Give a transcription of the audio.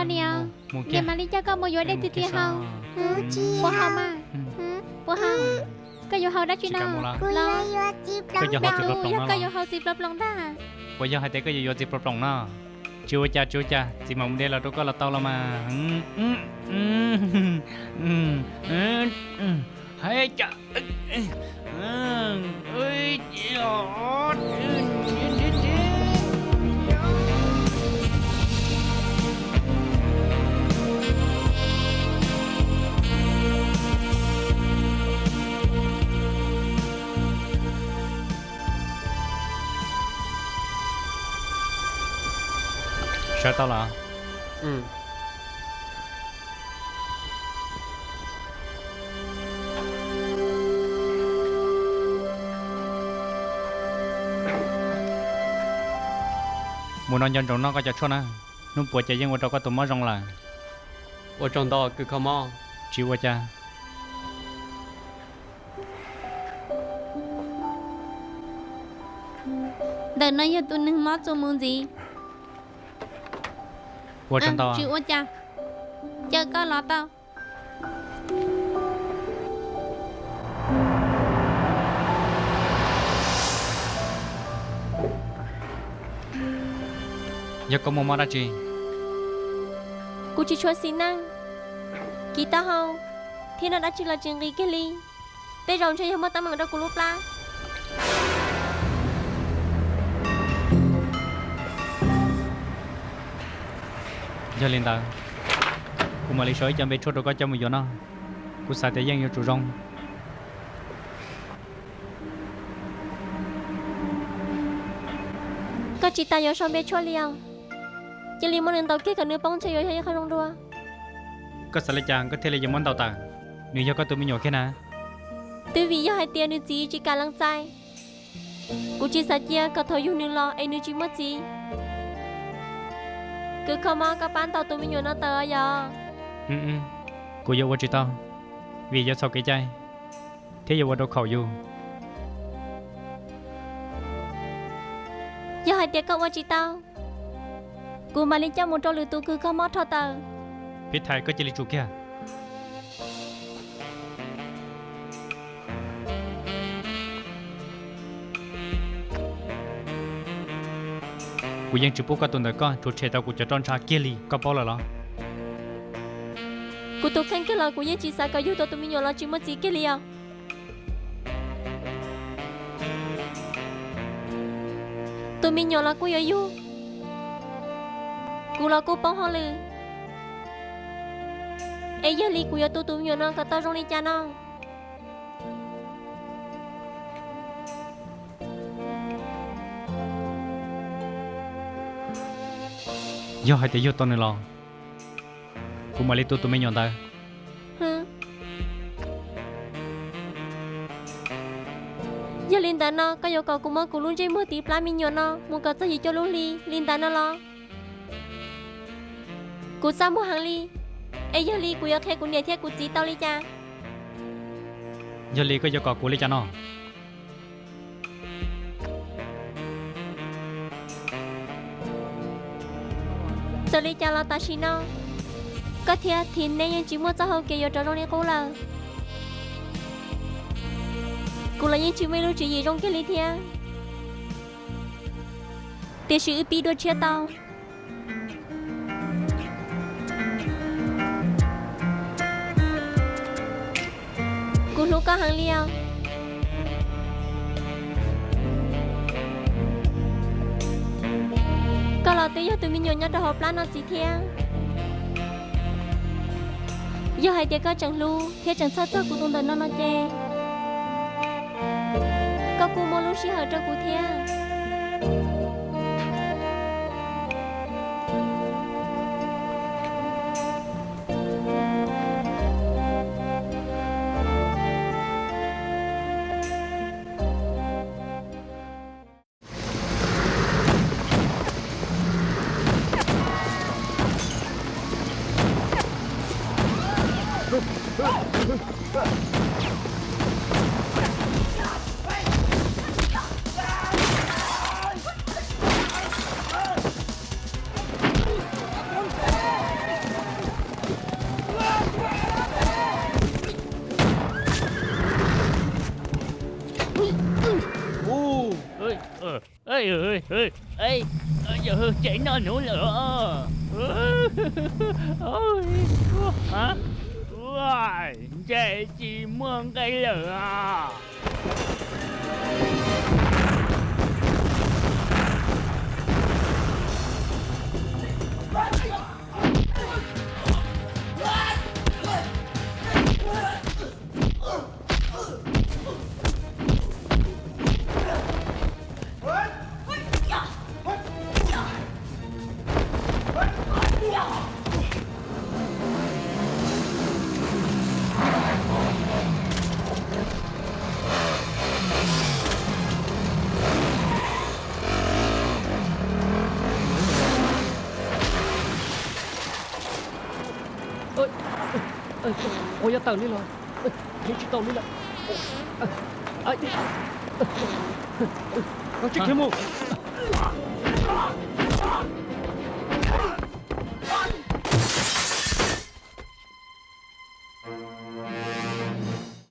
Niam, niam mam li coj koj mus yuav dej txiv txiv haus. Puas haus mas? Puas haus? Koj yuav haus dab tsi no? Los, yog koj yuav haus txiv plob ploos ntag. Puas yog hais tias koj yuav yuav txiv plob ploos no? Tsis ua cas, tsis ua cas, txiv mam mus de los rau koj los tau los mas. Hais cas Sawv tau los? Mus no nco ntsoov noj koj cov tshuaj na, hnub puav ces yeej ua rau koj tus mob zoo lawm. Ua tsaug ntau kws kho mob. Tsis ua cas. Ntawm no yog tus neeg mob txuas mus ntxiv. Ua tsaug ntau. Tsis ua cas, caw koj los tau. Yog koj muaj mob dab tsi? Kuv tsis tshua xis neej, kiv taub hau thiab noj dab tsi los tsis nqis kiag li. Tej zaum ntshe yog muaj teeb meem rau kuv lub plab. Yog li ntawd, kuv mam li sau ib co npe tshuaj rau koj coj mus yuav noj. Kuv xav tias yeej yuav tsum zoo. Koj tsis tas yuav sau npe tshuaj li os. Cia li muab nws ntaus kiag kom nws poob ntshe yuav yog ib qho zoo dua. Koj xav li cas koj thiaj li yuav muab ntaus tawm? Nws yog koj tus me nyuam kiag na. Twb vim yog hais tias nws txiv tsis kam lees txais, kuv tsis xav cia kom thaum yug nws los es nws tsis muaj txiv. Kws kho mob, koj pab ntaus tus me nyuam no tawm os yog. Kuv yuav ua tsis tau, vim yuav txhaum kev cai thiab yuav ua rau khaum yus. Yog hais tias koj ua tsis tau, kuv mam li coj mus rau lwm tus kws kho mob rho tawm. Peb thais, koj cia li tsum kiag. Kuv yeej tsis pub koj tus ntawm koj tshuav tshem tau kuv cov roj ntsha kiag li, koj paub lawm los? Kuv tus kheej kiag los kuv yeej tsis xav kom yug tau tus me nyuam los tsis muaj txiv kiag li os. Tus me nyuam los kuj yuav yug, kuv los kuj poob hauj lwm, es yog li kuv yuav tu tus me nyuam no kom tau zoo li cas no? Yog hais tias yug tau nws los, kuv mam li tu tus me nyuam ntawd. Yog li ntawd no koj yuav kom kuv muab kuv lub ntsej muag tiv plab me nyuam no mus kom txog yim cuaj lub hli li ntawd no los? Kuv txaj muag heev li, es yog li kuv yuav qhia kuv niam thiab kuv txiv tau li cas? Yog li koj yuav kom kuv li cas no? Txawm li cas los tam sim no koj thiab Thim neb yeej tsis muaj txoj hau kev yuav rov zoo li qub lawm. Kuv los yeej tsis muaj ib lub tswv yim zoo kiag li thiab. Tiam sis wb pib dua tshiab tau. Kuv hlub koj heev li os. Koj los twb yog tus me nyuam nyob rau hauv plab no txiv thiab. Yog hais tias koj tseem hlub thiab tseem txhawj txog kuv tus ntawm no no ces koj kuj muab lub sij hawm rau kuv thiab. Yawm, tsev noj hnuv lawm. Ntshe tsis muaj nqe lawm as. Ua yog tawm li los, nws tsis tau li lawm. Koj tsis khiav mus.